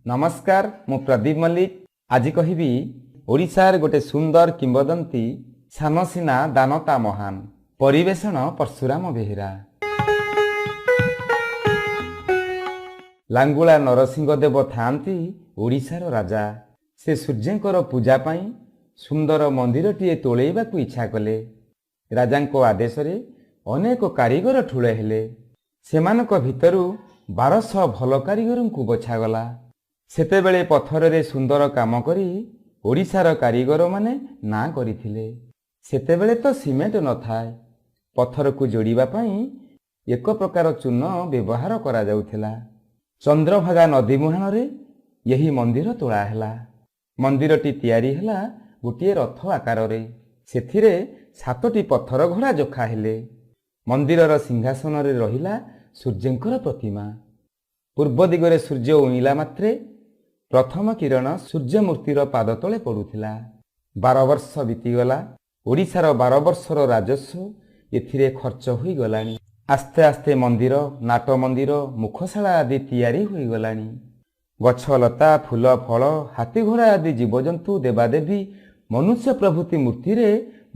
ନମସ୍କାର, ମୁଁ ପ୍ରଦୀପ ମଲ୍ଲିକ। ଆଜି କହିବି ଓଡ଼ିଶାର ଗୋଟେ ସୁନ୍ଦର କିମ୍ବଦନ୍ତୀ, ସାନ ସିନା ଦାନତା ମହାନ। ପରିବେଷଣ ପରଶୁରାମ ବେହେରା। ଲାଙ୍ଗୁଳା ନରସିଂହ ଦେବ ଥାଆନ୍ତି ଓଡ଼ିଶାର ରାଜା। ସେ ସୂର୍ଯ୍ୟଙ୍କର ପୂଜା ପାଇଁ ସୁନ୍ଦର ମନ୍ଦିରଟିଏ ତୋଳେଇବାକୁ ଇଚ୍ଛା କଲେ। ରାଜାଙ୍କ ଆଦେଶରେ ଅନେକ କାରିଗର ଠୁଳ ହେଲେ। ସେମାନଙ୍କ ଭିତରୁ 1200 ଭଲ କାରିଗରଙ୍କୁ ବଛାଗଲା। ସେତେବେଳେ ପଥରରେ ସୁନ୍ଦର କାମ କରି ଓଡ଼ିଶାର କାରିଗରମାନେ ନାଁ କରିଥିଲେ। ସେତେବେଳେ ତ ସିମେଣ୍ଟ ନଥାଏ। ପଥରକୁ ଯୋଡ଼ିବା ପାଇଁ ଏକ ପ୍ରକାର ଚୂନ ବ୍ୟବହାର କରାଯାଉଥିଲା। ଚନ୍ଦ୍ରଭାଗା ନଦୀ ମୁହାଣରେ ଏହି ମନ୍ଦିର ତୋଳା ହେଲା। ମନ୍ଦିରଟି ତିଆରି ହେଲା ଗୋଟିଏ ରଥ ଆକାରରେ। ସେଥିରେ 7ଟି ପଥର ଘୋଡ଼ା ଯୋଖା ହେଲେ। ମନ୍ଦିରର ସିଂହାସନରେ ରହିଲା ସୂର୍ଯ୍ୟଙ୍କର ପ୍ରତିମା। ପୂର୍ବ ଦିଗରେ ସୂର୍ଯ୍ୟ ଉଇଁଲା ମାତ୍ରେ ପ୍ରଥମ କିରଣ ସୂର୍ଯ୍ୟମୂର୍ତ୍ତିର ପାଦ ତଳେ ପଡୁଥିଲା। 12 ବର୍ଷ ବିତିଗଲା। ଓଡ଼ିଶାର 12 ବର୍ଷର ରାଜସ୍ୱ ଏଥିରେ ଖର୍ଚ୍ଚ ହୋଇଗଲାଣି। ଆସ୍ତେ ଆସ୍ତେ ମନ୍ଦିର, ନାଟ ମନ୍ଦିର, ମୁଖଶାଳା ଆଦି ତିଆରି ହୋଇଗଲାଣି। ଗଛ ଲତା, ଫୁଲ ଫଳ, ହାତୀ ଘୋଡ଼ା ଆଦି ଜୀବଜନ୍ତୁ, ଦେବାଦେବୀ, ମନୁଷ୍ୟ ପ୍ରଭୃତି ମୂର୍ତ୍ତିରେ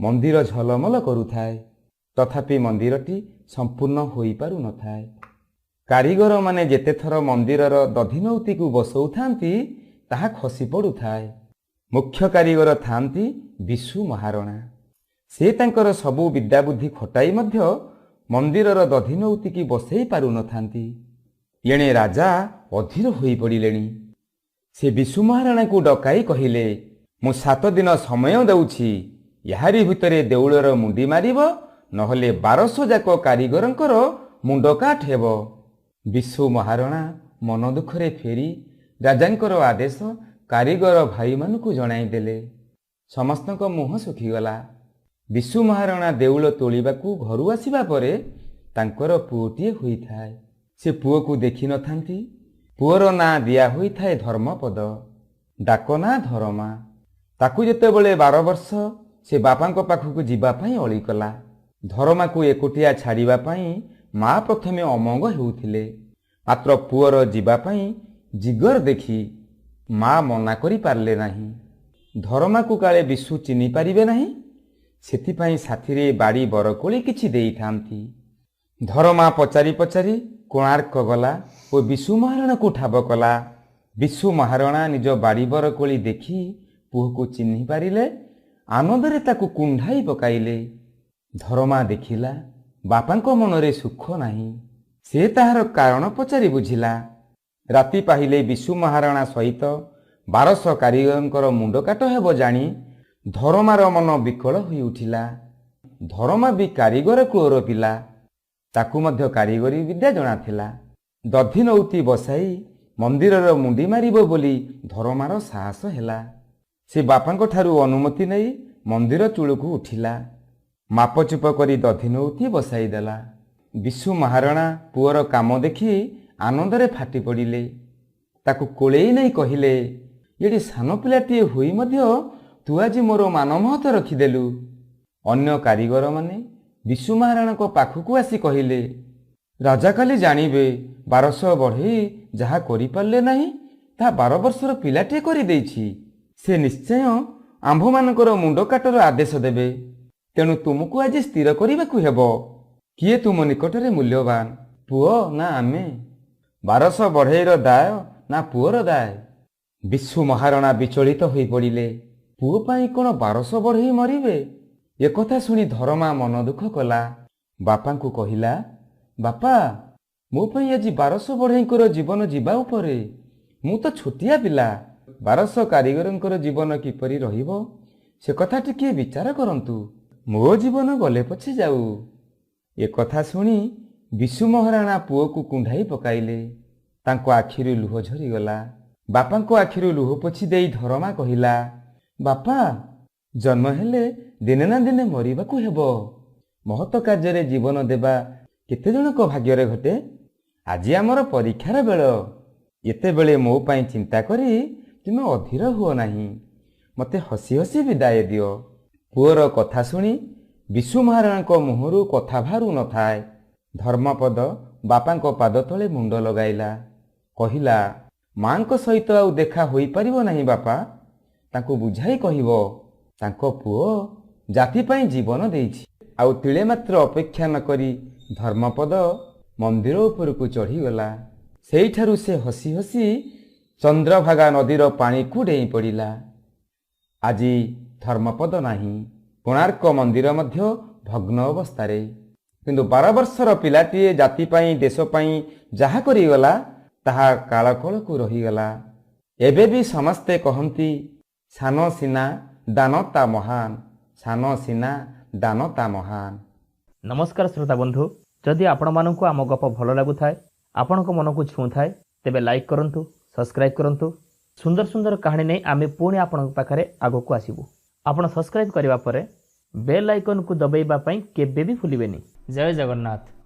ମନ୍ଦିର ଝଲମଲ କରୁଥାଏ। ତଥାପି ମନ୍ଦିରଟି ସମ୍ପୂର୍ଣ୍ଣ ହୋଇପାରୁନଥାଏ। କାରିଗରମାନେ ଯେତେଥର ମନ୍ଦିରର ଦଧିନଉତିକୁ ବସଉଥାନ୍ତି, ତାହା ଖସି ପଡୁଥାଏ। ମୁଖ୍ୟ କାରିଗର ଥାଆନ୍ତି ବିଶୁ ମହାରଣା। ସେ ତାଙ୍କର ସବୁ ବିଦ୍ୟାବୁଦ୍ଧି ଖଟାଇ ମଧ୍ୟ ମନ୍ଦିରର ଦଧିନଉତିକି ବସେଇ ପାରୁନଥାନ୍ତି। ଏଣେ ରାଜା ଅଧୀର ହୋଇପଡ଼ିଲେଣି। ସେ ବିଶୁ ମହାରଣାକୁ ଡକାଇ କହିଲେ, ମୁଁ 7 ଦିନ ସମୟ ଦେଉଛି, ଏହାରି ଭିତରେ ଦେଉଳର ମୁଣ୍ଡି ମାରିବ, ନହେଲେ 1200 ଯାକ କାରିଗରଙ୍କର ମୁଣ୍ଡ କାଟ ହେବ। ବିଶୁ ମହାରଣା ମନ ଦୁଃଖରେ ଫେରି ରାଜାଙ୍କର ଆଦେଶ କାରିଗର ଭାଇମାନଙ୍କୁ ଜଣାଇଦେଲେ। ସମସ୍ତଙ୍କ ମୁହଁ ଶୁଖିଗଲା। ବିଶୁ ମହାରଣା ଦେଉଳ ତୋଳିବାକୁ ଘରୁ ଆସିବା ପରେ ତାଙ୍କର ପୁଅଟିଏ ହୋଇଥାଏ। ସେ ପୁଅକୁ ଦେଖିନଥାନ୍ତି। ପୁଅର ନାଁ ଦିଆ ହୋଇଥାଏ ଧର୍ମପଦ, ଡାକ ନାଁ ଧରମା। ତାକୁ ଯେତେବେଳେ 12 ବର୍ଷ, ସେ ବାପାଙ୍କ ପାଖକୁ ଯିବା ପାଇଁ ଅଳି କଲା। ଧରମାକୁ ଏକୁଟିଆ ଛାଡ଼ିବା ପାଇଁ ମା ପ୍ରଥମେ ଅମଙ୍ଗ ହେଉଥିଲେ। ମାତ୍ର ପୁଅର ଯିବା ପାଇଁ ଜିଗର ଦେଖି ମା ମନା କରିପାରିଲେ ନାହିଁ। ଧରମାକୁ କାଳେ ବିଶୁ ଚିହ୍ନି ପାରିବେ ନାହିଁ, ସେଥିପାଇଁ ସାଥିରେ ବାଡ଼ି ବରକୋଳି କିଛି ଦେଇଥାନ୍ତି। ଧରମା ପଚାରି ପଚାରି କୋଣାର୍କ ଗଲା ଓ ବିଶୁ ମହାରଣାକୁ ଠାବ କଲା। ବିଶୁ ମହାରଣା ନିଜ ବାଡ଼ି ବରକୋଳି ଦେଖି ପୁଅକୁ ଚିହ୍ନି ପାରିଲେ। ଆନନ୍ଦରେ ତାକୁ କୁଣ୍ଢାଇ ପକାଇଲେ। ଧରମା ଦେଖିଲା ବାପାଙ୍କ ମନରେ ସୁଖ ନାହିଁ। ସେ ତାହାର କାରଣ ପଚାରି ବୁଝିଲା। ରାତି ପାହିଲେ ବିଶୁ ମହାରଣା ସହିତ 1200 କାରିଗରଙ୍କର ମୁଣ୍ଡ କାଟ ହେବ ଜାଣି ଧରମାର ମନ ବିକଳ ହୋଇ ଉଠିଲା। ଧରମା ବି କାରିଗର କୂଳର ପିଲା। ତାକୁ ମଧ୍ୟ କାରିଗରୀ ବିଦ୍ୟା ଜଣାଥିଲା। ଦଧି ନଉତି ବସାଇ ମନ୍ଦିରର ମୁଣ୍ଡି ମାରିବ ବୋଲି ଧରମାର ସାହସ ହେଲା। ସେ ବାପାଙ୍କ ଠାରୁ ଅନୁମତି ନେଇ ମନ୍ଦିର ଚୂଳକୁ ଉଠିଲା। ମାପଚୁପ କରି ଦଧିନଉତି ବସାଇଦେଲା। ବିଶୁ ମହାରଣା ପୁଅର କାମ ଦେଖି ଆନନ୍ଦରେ ଫାଟି ପଡ଼ିଲେ। ତାକୁ କୋଳେଇ ନେଇ କହିଲେ, ଏଠି ସାନ ପିଲାଟିଏ ହୋଇ ମଧ୍ୟ ତୁ ଆଜି ମୋର ମାନମହତ ରଖିଦେଲୁ। ଅନ୍ୟ କାରିଗରମାନେ ବିଶୁ ମହାରଣାଙ୍କ ପାଖକୁ ଆସି କହିଲେ, ରାଜା କାଲି ଜାଣିବେ 1200 ବଢ଼େଇ ଯାହା କରିପାରିଲେ ନାହିଁ, ତାହା 12 ବର୍ଷର ପିଲାଟିଏ କରିଦେଇଛି। ସେ ନିଶ୍ଚୟ ଆମ୍ଭମାନଙ୍କର ମୁଣ୍ଡ କାଟର ଆଦେଶ ଦେବେ। ତେଣୁ ତୁମକୁ ଆଜି ସ୍ଥିର କରିବାକୁ ହେବ, କିଏ ତୁମ ନିକଟରେ ମୂଲ୍ୟବାନ, ପୁଅ ନା ଆମେ? 1200 ବଢ଼େଇର ଦାୟ ନା ପୁଅର ଦାୟ? ବିଶୁ ମହାରଣା ବିଚଳିତ ହୋଇପଡ଼ିଲେ। ପୁଅ ପାଇଁ କ'ଣ 1200 ବଢ଼େଇ ମରିବେ? ଏକଥା ଶୁଣି ଧରମା ମନ ଦୁଃଖ କଲା। ବାପାଙ୍କୁ କହିଲା, ବାପା, ମୋ ପାଇଁ ଆଜି 1200 ବଢ଼େଇଙ୍କର ଜୀବନ ଯିବା ଉପରେ। ମୁଁ ତ ଛୋଟିଆ ପିଲା। 1200 କାରିଗରଙ୍କର ଜୀବନ କିପରି ରହିବ, ସେ କଥା ଟିକିଏ ବିଚାର କରନ୍ତୁ। ମୋ ଜୀବନ ଗଲେ ପଛେ ଯାଉ। ଏକଥା ଶୁଣି ବିଶୁ ମହାରଣା ପୁଅକୁ କୁଣ୍ଢାଇ ପକାଇଲେ। ତାଙ୍କ ଆଖିରୁ ଲୁହ ଝରିଗଲା। ବାପାଙ୍କ ଆଖିରୁ ଲୁହ ପୋଛି ଦେଇ ଧରମା କହିଲା, ବାପା, ଜନ୍ମ ହେଲେ ଦିନେ ନା ଦିନେ ମରିବାକୁ ହେବ। ମହତ କାର୍ଯ୍ୟରେ ଜୀବନ ଦେବା କେତେ ଜଣଙ୍କ ଭାଗ୍ୟରେ ଘଟେ? ଆଜି ଆମର ପରୀକ୍ଷାର ବେଳ। ଏତେବେଳେ ମୋ ପାଇଁ ଚିନ୍ତା କରି ତୁମେ ଅଧୀର ହୁଅ ନାହିଁ। ମୋତେ ହସି ହସି ବିଦାୟ ଦିଅ। ପୁଅର କଥା ଶୁଣି ବିଶୁ ମହାରଣାଙ୍କ ମୁହଁରୁ କଥା ବାହାରୁ ନଥାଏ। ଧର୍ମପଦ ବାପାଙ୍କ ପାଦ ତଳେ ମୁଣ୍ଡ ଲଗାଇଲା। କହିଲା, ମାଙ୍କ ସହିତ ଆଉ ଦେଖା ହୋଇପାରିବ ନାହିଁ ବାପା। ତାଙ୍କୁ ବୁଝାଇ କହିବ, ତାଙ୍କ ପୁଅ ଜାତି ପାଇଁ ଜୀବନ ଦେଇଛି। ଆଉ ତିଳେ ମାତ୍ର ଅପେକ୍ଷା ନ କରି ଧର୍ମପଦ ମନ୍ଦିର ଉପରକୁ ଚଢ଼ିଗଲା। ସେଇଠାରୁ ସେ ହସି ହସି ଚନ୍ଦ୍ରଭାଗା ନଦୀର ପାଣିକୁ ଡେଇଁ ପଡ଼ିଲା। ଆଜି ଧର୍ମପଦ ନାହିଁ, କୋଣାର୍କ ମନ୍ଦିର ମଧ୍ୟ ଭଗ୍ନ ଅବସ୍ଥାରେ। କିନ୍ତୁ 12 ବର୍ଷର ପିଲାଟିଏ ଜାତି ପାଇଁ, ଦେଶ ପାଇଁ ଯାହା କରିଗଲା, ତାହା କାଳକଳକୁ ରହିଗଲା। ଏବେ ବି ସମସ୍ତେ କହନ୍ତି, ସାନ ସିନା ଦାନ ତା ମହାନ, ସାନ ସିନା ଦାନ ତା ମହାନ। ନମସ୍କାର ଶ୍ରୋତା ବନ୍ଧୁ, ଯଦି ଆପଣମାନଙ୍କୁ ଆମ ଗପ ଭଲ ଲାଗୁଥାଏ, ଆପଣଙ୍କ ମନକୁ ଛୁଉଁଥାଏ, ତେବେ ଲାଇକ୍ କରନ୍ତୁ, ସବସ୍କ୍ରାଇବ୍ କରନ୍ତୁ। ସୁନ୍ଦର ସୁନ୍ଦର କାହାଣୀ ନେଇ ଆମେ ପୁଣି ଆପଣଙ୍କ ପାଖରେ ଆଗକୁ ଆସିବୁ। ଆପଣ ସବସ୍କ୍ରାଇବ୍ କରିବା ପରେ ବେଲ୍ ଆଇକନ୍କୁ ଦବାଇବା ପାଇଁ କେବେ ବି ଭୁଲିବେନି। ଜୟ ଜଗନ୍ନାଥ।